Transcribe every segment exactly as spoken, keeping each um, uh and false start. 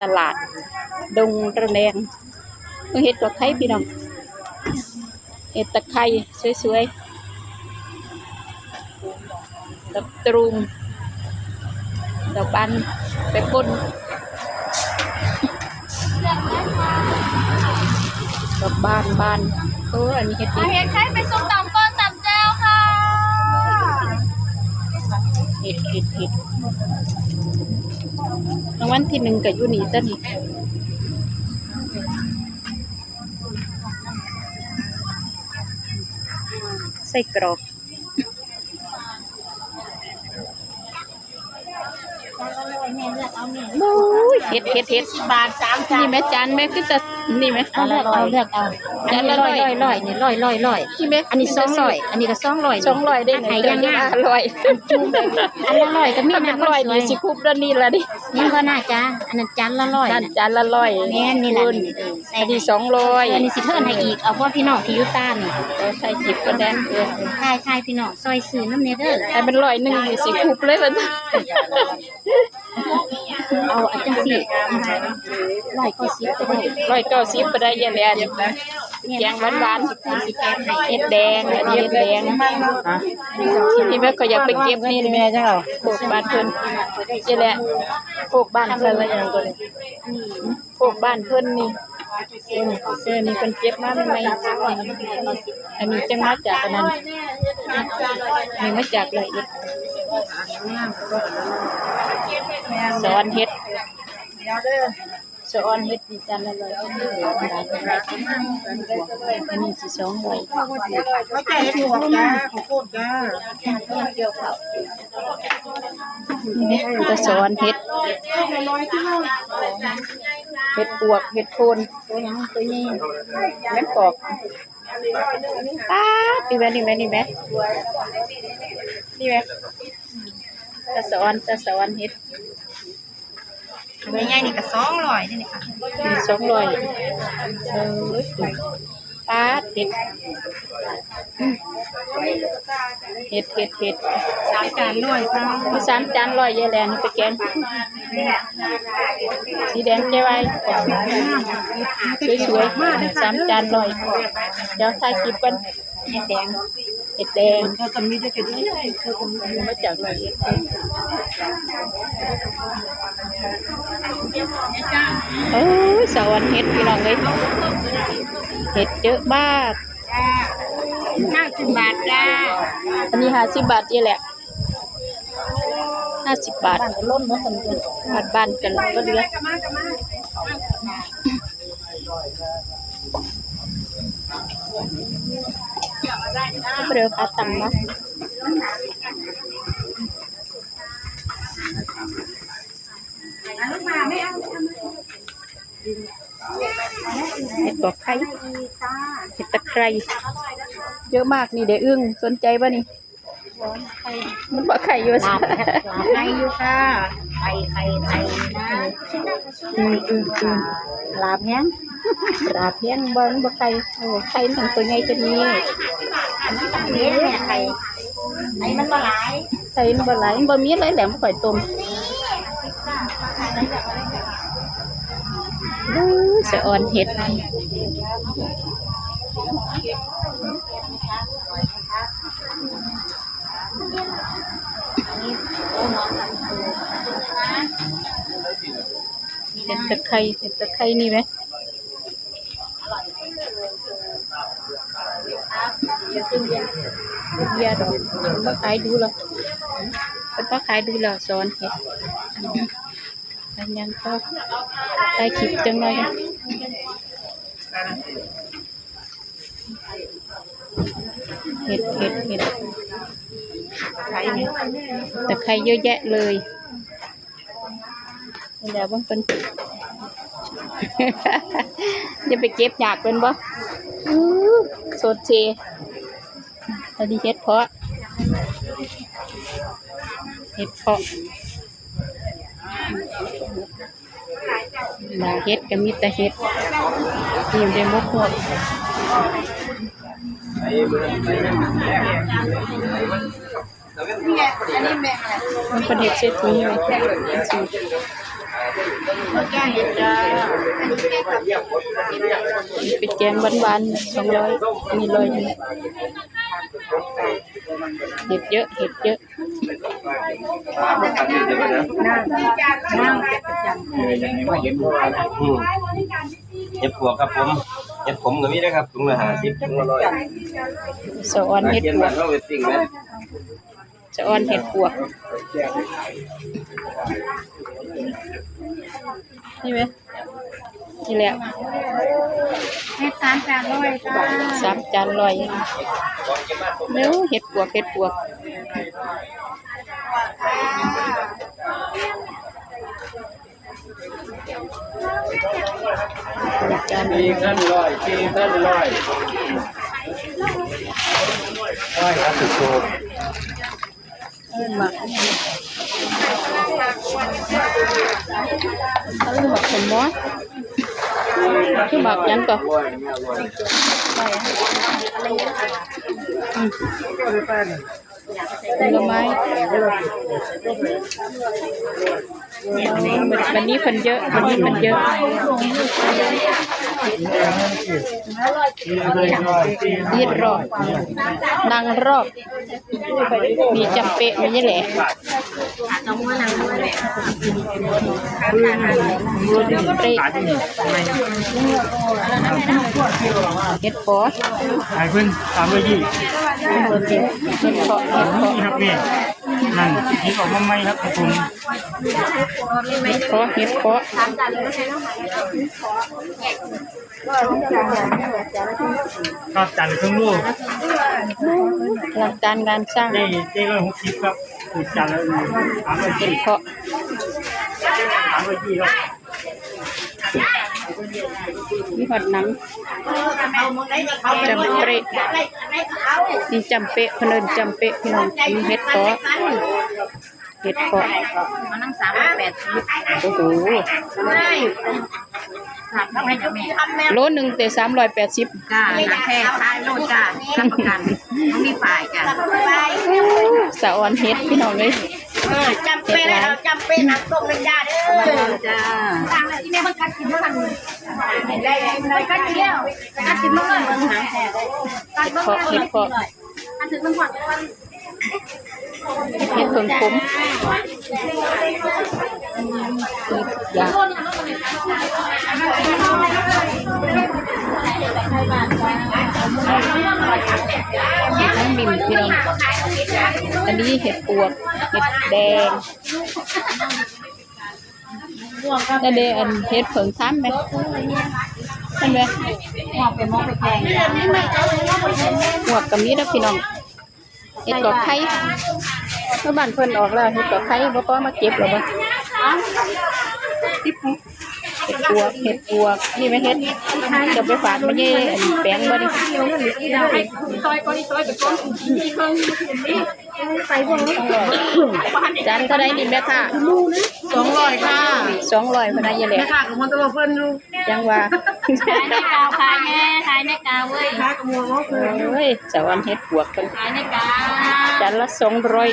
ตลาดดงระแนง เพิ่งเห็ดดอกไข่พี่น้อง เห็ดตะไคร้สวยๆ ดอกตูม ดอกบานไปป่น ดอกบานบาน โอ้ อันนี้เห็ด เอาเห็ดไข่ไปส้มตำก่อนตำแจ่วค่ะ เห็ดเห็ดเห็ด รางวัลที่หนึ่งก็อยู่นี่ตัวนี้ ไส้กรอก โอ้ย เห็ดเห็ดเห็ด บาทสามจาน นี่แม่จานแม่คือจะ นี่แม่ เอาเลือกเอา เลือกเอา อันนี้ร้อย ร้อยร้อย นี่ร้อยร้อยร้อย นี่แม่ อันนี้สองร้อย อันนี้ก็สองร้อย สองร้อยได้ไหน ไข่ย่าง เดี๋ยว ห้าร้อย อันละร้อยก็มี ถ้าแม่น นะ ร้อย คนสวย นี่สิคุบด้านนี้ละดิ นี่ก็น่าจะ อันนั้นจานละร้อย นั่น นะ จานละร้อย แม่นนี่ล่ะ คุณ นี่ เออ ใส่ อันนี้สองร้อย อันนี้สิเทิร์นให้อีก เอาพวกพี่น้องที่อยู่ตามนี่ เออ ใส่จิบก็แดน เออ ทายทายพี่น้อง ซอยซื้อน้ำเนเด้อ ให้เป็นร้อยหนึ่งนี่สิคุบเลยมัน เอาอันจังสิ ร้อยเก้าสิบก็ได้ ร้อยเก้าสิบก็ได้ ยายแหลน แกงหวานๆ เห็ดแดง อันนี้เห็ดแดง ที่แม่ก็อยากไปเก็บนี่ แม่จังเอา โคกบ้านเพิ่น นี่แหละ โคกบ้านเพิ่น โคกบ้านเพิ่นนี่ เออ นี่เพิ่นเก็บมาใหม่ๆ อันนี้จังมาจากอันนั้น นี่มาจากร้อยเอ็ด สะออนเห็ด สะออนเห็ดนี่จานละร้อย อันนี้สิสองร้อย เขาจะเห็ดปวกจ้า ข้าวโพดจ้า นี่ก็สะออนเห็ด เห็ดปวก เห็ดโคน ตัวหยังตัวนี้ แม่นปอก ป๊าด นี่แม่ นี่แม่ นี่แม่ นี่แม่ ตาสะออน ตาสะออนเห็ด ตัวใหญ่นี่ก็สองร้อยนี่ค่ะ อืม สองร้อย เออ ป๊าด เห็ด เห็ด เห็ด เห็ด สามจานร้อยค่ะ มีสามจานร้อย ยายแหลนไปแกง สีแดงเจ๊ไว้ สวยๆ สามจานร้อย เดี๋ยวถ่ายคลิปกัน เห็ดแดง เห็ดแดง เขาจะมีด้วยกันด้วย มาจากร้อยเอ็ด เอ้ย สะออนเห็ดพี่น้องเอ้ย เห็ดเยอะมาก ห้าสิบบาทจ้า อันนี้ห้าสิบบาทนี่แหละ ห้าสิบบาท บ้านก็ล้นหมดกันเกิน บ้านบ้านกันก็เหลือ ก็เดี๋ยวขาตังนะ เห็ดปวกไข่ เห็ดตะไคร้ เยอะมากนี่เด้ออึ้ง สนใจป่ะนี่ มันบ่ไข่อยู่ หลาบ หลาบไข่อยู่ค่ะ ไข่ ไข่ ไข่นะ อืม อืม อืม หลาบแฮง หลาบแฮง บ่ มันบ่ไข่ โอ้ ไข่มันตัวใหญ่ตัวนี้ อันนั้นตังเล็กเนี่ย ไข่ ไข่มันบ่หลาย ไข่มันบ่หลาย มันบ่มีเลยแหละ มันข่อยต้ม อู้ สะออนเห็ด เห็ดตะไคร้ เห็ดตะไคร้นี่ไหม เบียร์ดอก มาขายดูเหรอ เป็นพ่อขายดูเหรอ สะออนเห็ด อันยังก็ถ่ายคลิปจังเลย เห็ด เห็ด เห็ด ตะไคร้เยอะแยะเลย แล้วบางคน อย่าไปเก็บอยากเป็นบ่ อื้อ สดเช อันนี้เห็ดเพาะ เห็ดเพาะ หน้าเห็ดก็มีแต่เห็ด นี่เดี๋ยวมกฮวก มันเป็นเห็ดใส่ถุงไว้ เป็นสูตร เป็นแกงหวานๆ สองร้อย มีร้อยหนึ่ง เห็ดเยอะ เห็ดเยอะ เออ อย่างนี้มาเห็น อืม เห็ดปวกครับผม เห็ดขมก็มีนะครับ ถุงละห้าสิบ ถุงละร้อย สะออนเห็ดปวก เขียนบ้านเราเป็นสิ่งนะ สะออนเห็ดปวก นี่ไหม นี่แหละ เฮ็ดสามจานร้อยจ้า สามจานร้อย เร็ว เห็ดปวก เห็ดปวก สี่พันร้อย สี่พันร้อย ร้อยครับ ถูก เอิ้นหมาก เอิ้นหมากสมอ คือหมากหยังก่อ อืม ผลไม้ วันนี้คนเยอะ วันนี้คนเยอะ ยืดรอบ นั่งรอบ มีจำเปะ มีนี่แหละ เปะ เห็ดปอ ขายเพิ่นสามร้อยยี่ เห็ดปอ เห็ดปอ นี่ครับแม่นั่นนี่ออกมาใหม่ครับผม เห็ดปอ เห็ดปอ ครับจานละครึ่งลูก หลังการงานสร้าง ได้ได้ร้อยหกสิบครับถูกจานละสามร้อย เห็ ยี่ ดปอ สามร้อยยี่ครับ มีหอดหนัง จำเปะ นี่จำเปะ เพิ่นเอิ้นจำเปะ พี่น้อง มีเห็ดปอ เห็ดปอ เอาน้ำสามร้อยแปดสิบ โอ้โห สามร้อยแปดสิบ โลหนึ่งแต่สามร้อยแปดสิบ จ้าหนักแท้ขายโลดจ้ารับประกันไม่มีฝ่ายจ้า สะออนเห็ดพี่น้องเอ้ย เออจำเป็นเลยเราจำเป็นหนักตรงเลยจ้าเด้อจ้าต่างเลยที่แม่มันกัดกินเมื่อไหร่กัดกินแล้วกัดกินเมื่อไหร่ เห็ดปอ เห็ดปอ กัดถึงมันหอด เห็ดเผิงขม ทั้งบิ่มพี่น้อง อันนี้เห็ดปวก เห็ดแดง นั่นเด้ อันเห็ดเผิงซ้ำไหม นั่นไหม หอมเป็นมองเป็นแกง หมวกกับมีดนะพี่น้อง เห็ดกอกไข่ เมื่อบ้านเพิ่นออกแล้ว เห็ดกอกไข่บ่พอมาเก็บหรอบ่ เห็ดปวก เห็ดปวก นี่ไหมเห็ด จะไปฝากมาเย่อันแปงบ่นี่ จานเท่าไหร่นี่แม่ค้า สองร้อยค่ะ สองร้อยพะนะยายแหละ แม่ค้ากับมอเตอร์เพิ่นอยู่ ยังว่า ขายในกาวขายแน่ขายในกาวเว้ย เอ้ย สะออนเห็ดปวกกัน ขายในกาว จานละสองร้อย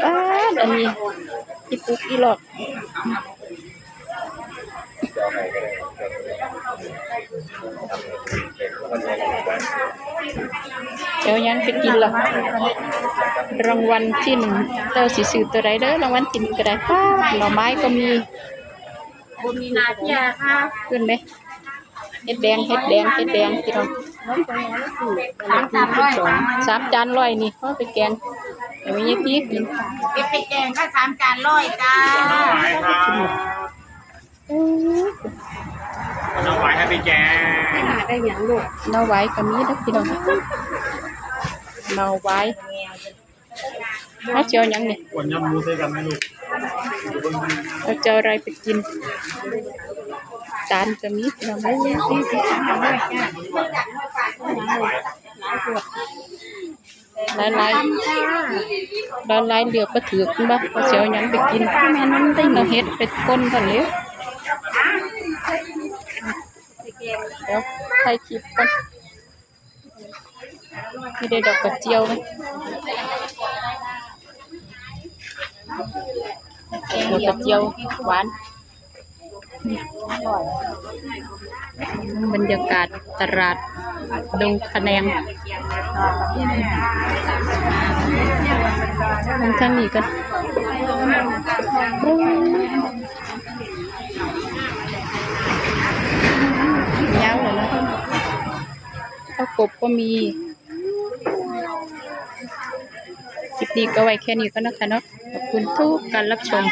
อ้าอันนี้อีปุกอีหลอก เดี๋ยวยังไปกินละ รางวัลที่หนึ่ง เจ้าสิซื้อตัวใดเด้อ รางวัลที่หนึ่งก็ได้ ป๊าด หน่อไม้ก็มี บุญมีนาเทียค่ะ ขึ้นไหม เห็ดแดง เห็ดแดง เห็ดแดง พี่น้อง สามจานร้อยค่ะ สามจานร้อยนี่ พอไปแกง แต่ไม่ยังตีกิน เก็บไปแกงค่ะสามจานร้อยจ้า น้องหวายให้ไปแกง ได้หยังลูก หน่อไว้ก็มีนะพี่น้อง หน่อไว้ เอาเจ้าหยังนี่ ขวดยำหมูใส่กันไหมลูก เอาเจ้าอะไรไปกิน จานก็มีพี่น้องเอ้ย หลายหลายหลายหลายเหลือกก็ถือขึ้นบ่าเขาสิเอาหยังไปกิน แม่นมันได้มาเฮ็ดไปก้นกันเลย เดี๋ยวถ่ายคลิปกัน นี่ได้ดอกกระเจียวไหม ดอกกระเจียวหวาน บรรยากาศตลาดดงคะแนงทางนี้ก็โอ้ยยาวเลยนะข้าวกบก็มี คลิปนี้ก็ไว้แค่นี้ก่อนนะคะเนาะ ขอบคุณทุกการรับชม